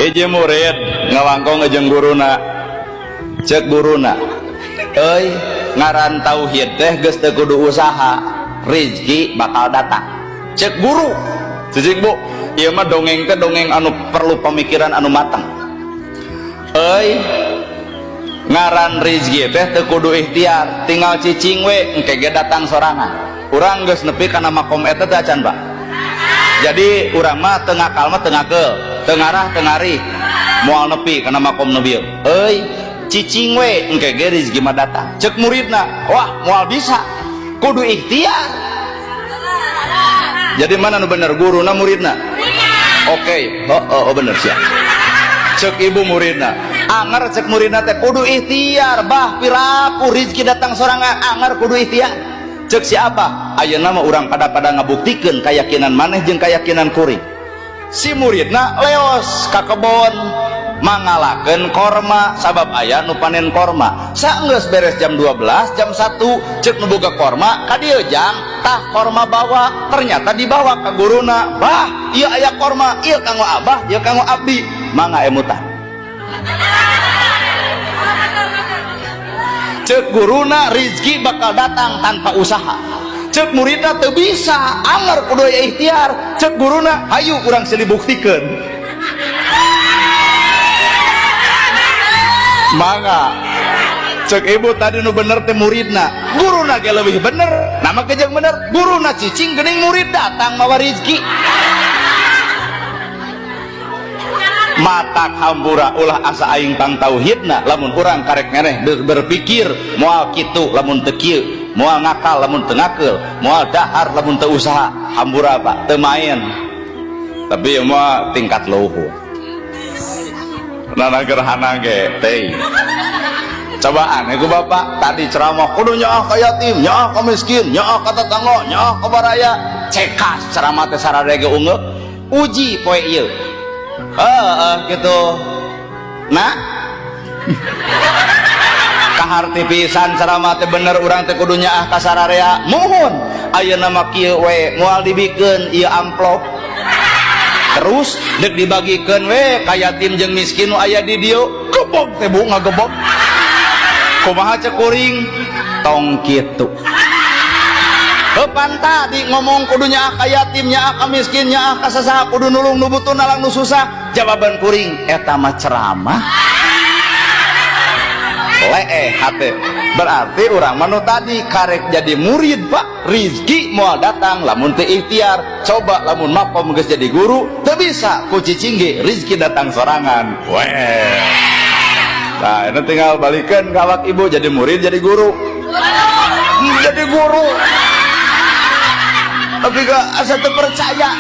Hiji murid ngawangkong jeung guruna, cek guruna, euy ngaran tauhid teh geus teu kudu usaha, rizki bakal datang. Cek guru, cicing bu, ieu mah dongeng teh dongeng anu perlu pemikiran anu matang. Euy ngaran rizki teh teu kudu ikhtiar, tinggal cicing we engke ge datang sorangan. Urang geus nepi kana makom eta teh acan, Pak. Jadi urang mah teu ngakal mah teu ngakeul, teu ngarah teu ngarih, moal nepi kana makom nu bieu. Euy cicing we engke ge rizki mah datang. Cek muridna, wah moal bisa, kudu ikhtiar. Jadi mana nu bener, guruna muridna? Oke, oh, oh bener siap. Cek ibu muridna, anger cek muridna teh kudu ikhtiar, bah piraku rizki datang sorangan, anger kudu ikhtiar. Cek siapa? Ayeuna mah urang pada-pada ngabuktikeun keyakinan maneh jeung keyakinan kuring. Si muridna leos ka kebon mangalakeun korma sabab aya nu panen korma. Saenggeus beres jam 12, jam 1 cek nu boga korma ka dieu jang, tah korma bawa, ternyata dibawa ka guruna. Bah, ieu aya korma, ieu kanggo abah, ieu kanggo abdi. Mangga emutan. Cek guruna rizki bakal datang tanpa usaha. Cek muridna teu bisa, anger kudu aya ikhtiar. Cek guruna hayu urang silih buktikeun. Mangga. Cek ibu tadi nu bener teh muridna, guruna ge leuwih bener. Nama ge jeung bener, guruna cicing geuning murid datang mawa rizki. Mata hampura ulah asa aing tang tauhidna lamun urang karek ngereh berpikir moal kitu lamun teu kieu, moal ngakal lamun teu ngakeul, moal dahar lamun teu usaha. Hampura Pak, teu main. Tapi ieu mah tingkat luhur. Nana gerhana ge teh. Cobaan ku bapak tadi ceramah kudu nyaah ka yatim, nyaah ka miskin, nyaah ka tetangga, nyaah ka baraya. Cekas ceramah teh sarare ge ungeuk. Uji poe ieu. Gitu. Nah, kaharti pisan ceramah teh bener urang teh kudu nyaah ka sararea. Muhun ayeuna mah kieu we moal dibikeun ieu amplop. Terus deuk dibagikeun we ka yatim jeung miskin nu aya di dieu. Gebog teh bu ngagebog. Kumaha cek kuring? Tong kitu. Hepan tadi ngomong kudu nyaah ka yatim, nyaah ka miskin, nyaah ka sasaha, kudu nulung nu butuh, nalang nu susah. Jawaban kuring eta mah ceramah. Leeh hate. Berarti urang mah nu tadi karek jadi murid Pak, rizki moal datang lamun teu ikhtiar. Coba lamun makom geus jadi guru, teu bisa ku cicing ge rizki datang sorangan. Weh. Nah, ini tinggal balikan ke awak ibu jadi murid jadi guru. Jadi guru. Tapi gak asa teu percaya.